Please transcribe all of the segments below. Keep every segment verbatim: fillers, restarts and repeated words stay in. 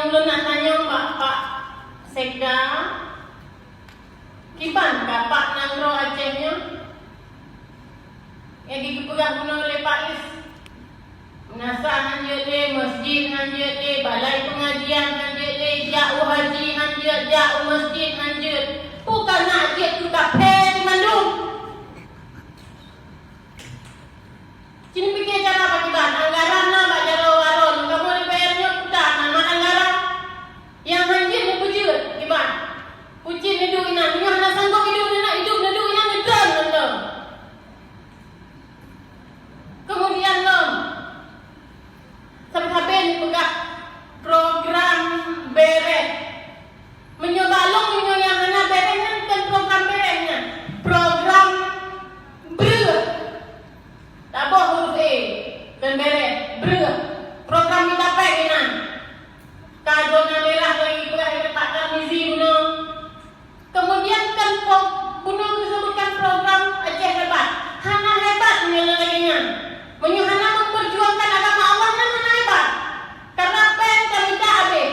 Ulôn nak tanyong bak Pak Sekda, kiban ka Pak nanggroe Aceh nyoe? Nyang geupeugah bunoe lé Pak Is, meunasah han jeuet lé, masjid han jeuet lé, balai peungajian han jeuet lé, jak u haji han jeuet, jak u masjid han jeuet. Peue ka na jeuet keu kaphé di mandum? Ci neupike cara pakriban, anggaran na bak jaroe waron, kamoe D P R nyoe peue na mat anggaran? Nyang han jeuet neupeujeuet kiban. Peucit neuduek inan, nyoe hana sanggob idup neunak, idup neuduek inan neutron ngon lom. Keumudian lom, sabe-sabe neupeugah program bereh. Meunyoe bak lôn, meunyoe nyang hana bereh nyan kon program bereh nyan, program breueh. Taboh huruf E, kon bereh, breueh. Program mita péng inan. Ka zona merah lagi peugah lé Pak Tarmizi bunoe. Kemudian kan pro-, bunoe geusebutkan program Aceh Hebat. Hana hebat meunyoe lagèe nyan. Meunyoe hana memperjuangkan agama Allah, nyan hana hebat. Karena péng tamita habéh.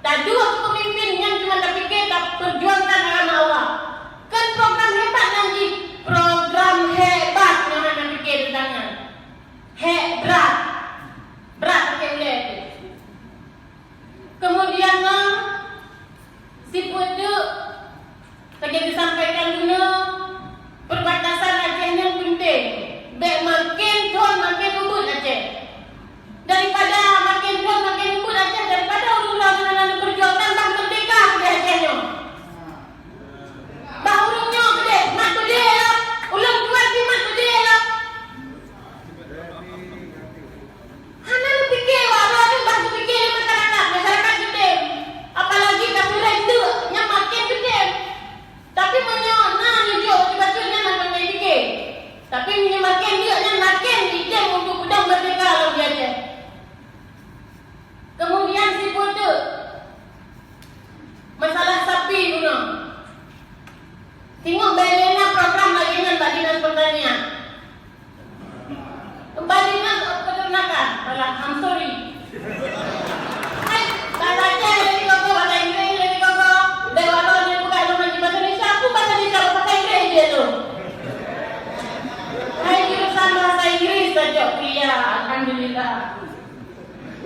Taduek pemimpin nyang cuma tapike taperjuangkan agama Allah. Kan program hebat nyan jih, program hebat nyang hana pike teutangan. Hek brat. Brat pike ulèe. Kemudian nyan, sifeuet teuk, lagèe disampaikan bunoe, perbatasan Aceh nyan penting. Bèk maken thon maken ubit Aceh. Daripada maken thon maken ubit Aceh, daripada ureueng droeneuh hana neupeurjuangkan bah merdeka di Aceh nyoe. Bah ureueng nyoe keudeh, mat keudeh lom. Ulôn tuan pih mat keudeh lom. Hana neupike wak droeneuh, bah neupike lé masyarakat. Masyarakat geutem. Apalagi ka sireng teuk, nyan maken geutem. Tapi meunyoe na neujok bacut-bacut, nyan hana neupike. Tapi meunyoe maken deuk, nyan maken jitem untuk peudong merdeka lom di Aceh. Kemudian sifeuet teuk, masalah sapi bunoe. Singoh bèk lé na program lagèe nyan bak Dinas Pertanian. Bak Dinas Peternakan, alah, I'm sorry. Hai, bahasa Aceh lé dikoko, bahasa Inggris lé dikoko. Dewaro nyan bukan lôn ngaji bahasa Indonesia, aku bahasa Indonesia, bahasa Inggris je tu. Hai, jurusan bahasa Inggris saja kuliah, alhamdulillah.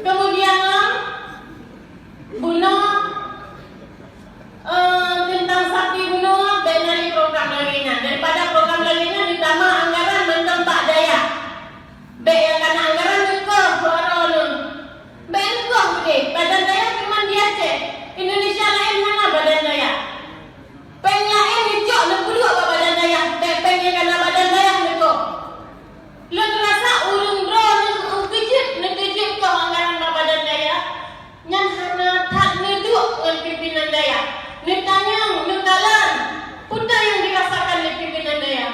Kemudian, bunoe, eh, teuntang sapi bunoe, bèk na lé program lagèe nyan. Daripada program lagèe nyan, neutamah anggaran mantong bak dayah. Bèk nyang kana anggaran neukoh suara neuh. Bèk neukoh udeh. Badan dayah cuma di Aceh. Indonesia laén hana badan dayah. Péng laén neucok neupeuduek bak badan dayah. Bèk péng nyang kana badan dayah neukoh. Lôn rasa ureueng droeneuh nyang keujeuet neukeujeuet keu anggaran bak badan dayah, nyan hana that neuduek ngon pimpinan dayah. Neutanyong, neukalon, peue nyang dirasakan lé pimpinan dayah.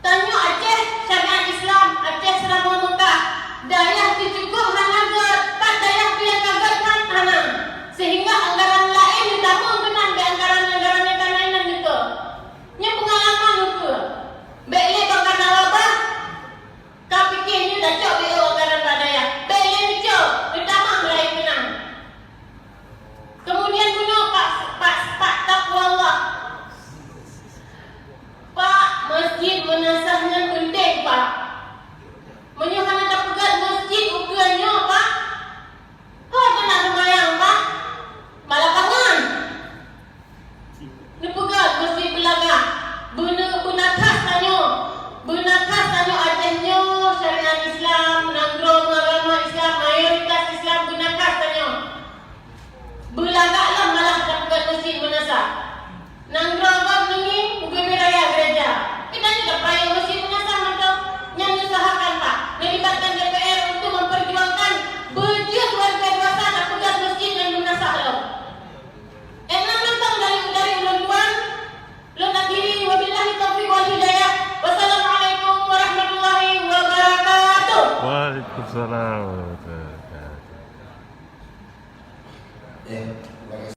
Tanyoe Aceh syariat Islam, Aceh Seuramoe Meukah, dayah teucukôp hana gèt, pat dayah nyang ka gèt that hana. Sehingga anggaran laén neutamong keunan bak anggaran-anggaran nyang ka na inan neukoh. Nyoe peungalaman ukeue. Bèk lé bak kana wabah, ka pike nyoe tacok B O anggaran bak dayah. Bèk lé neucok, neutamah meulayeue keunan. Kemudian bunoe pak, pak, pak taqwallah. Pak, masjid meunasah nyan penting, Pak. Meunyoe hana tapeugèt masjid ukeue nyoe, Pak, ho teunak seumayang, Pak? Balapangan. Neupeugah meusti beulagak, beuna-, beuna khas tanyoe. Beuna khas tanyoe Aceh nyoe syariat Islam, nanggroe meuagama Islam, mayoritas Islam beuna khas tanyoe. Beulagak lom malah tapeugah meusti meunasah. Nanggroe gob neungieng ubé-bé raya gereja. Kita juga payah meusti meunasah mantong. Nyan neusahakan, Pak, neulibatkan D P R untuk memperjuangkan beujeuet warga dewasa tapeugah meusti nyan meunasah lom. Enam mantong dari, dari ulôn tuan, lôn akhiri, wabillahi taufiq wal hidayah. Wassalamualaikum warahmatullahi wabarakatuh. Waalaikumsalam warahmatullahi wabarakatuh. Ya, terima kasih.